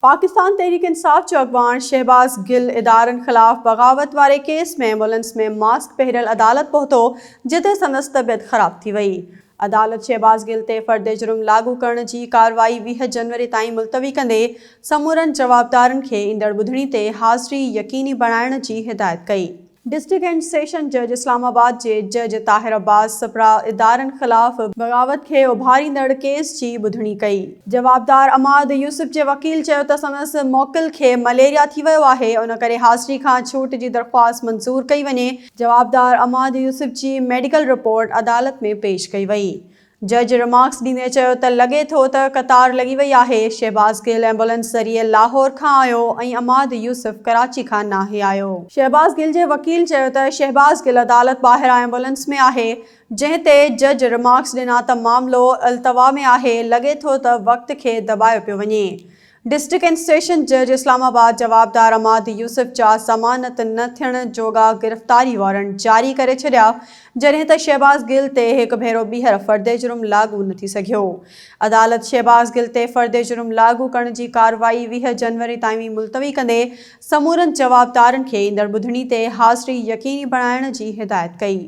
پاڪستان تحريڪ انصاف جو اڳواڻ شهباز گل ادارن خلاف بغاوت واري ڪيس ۾ ايمبولينس ۾ ماسڪ پهريل عدالت پهتو جتي سندس طبيعت خراب ٿي وئي. عدالت شهباز گل تي فرد جرم لاڳو ڪرڻ جي ڪارروائي 20 جنوري تائين ملتوي ڪندي سمورن جوابدارن کي ايندڙ ٻڌڻي تي حاضري يقيني بڻائڻ جي هدايت ڪئي. ڊسٽرڪٽ اينڊ سيشن جج اسلام آباد جي جج طاهر عباس سپرا ادارن خلاف بغاوت کي اڀاريندڙ ڪيس جي ٻڌڻي ڪئي. جوابدار عماد يوسف جي وڪيل چيو ته سندس موڪل کي مليريا ٿي ويو آهي ان ڪري حاضري کان ڇوٽ جي درخواست منظور ڪئي وڃي. جوابدار عماد يوسف جي ميڊيڪل رپورٽ عدالت ۾ پيش ڪئي وئي. جج رمارڪس ڏيندي چيو ته لڳي ٿو ته قطار لڳي وئي آهي، شهباز گل ايمبولينس ذريعي لاهور کان آيو ۽ عماد يوسف ڪراچي کان ناهي آيو. شهباز گل جي وڪيل چيو ته شهباز گل عدالت ٻاهران ايمبولينس ۾ آهي، جنهن تي جج رمارڪس ڏنا ته معاملو التوا ۾ آهي، لڳي ٿو ته وقت کي دٻايو پيو وڃي. ڊسٽرڪٽ اينڊ سيشن جج اسلام آباد جوابدار عماد يوسف جا ضمانت نه ٿيڻ جوڳا گرفتاري وارنٽ جاري ڪري ڇڏيا جڏهن ته شهباز گل تي هڪ ڀيرو ٻيهر فرد جرم لاڳو نه ٿي سگهيو. عدالت شهباز گل تي فرد جرم لاڳو ڪرڻ جي ڪارروائي 20 جنوري تائين ملتوي ڪندي سمورن جوابدارن کي ايندڙ ٻڌڻي تي حاضري يقيني بڻائڻ جي هدايت ڪئي.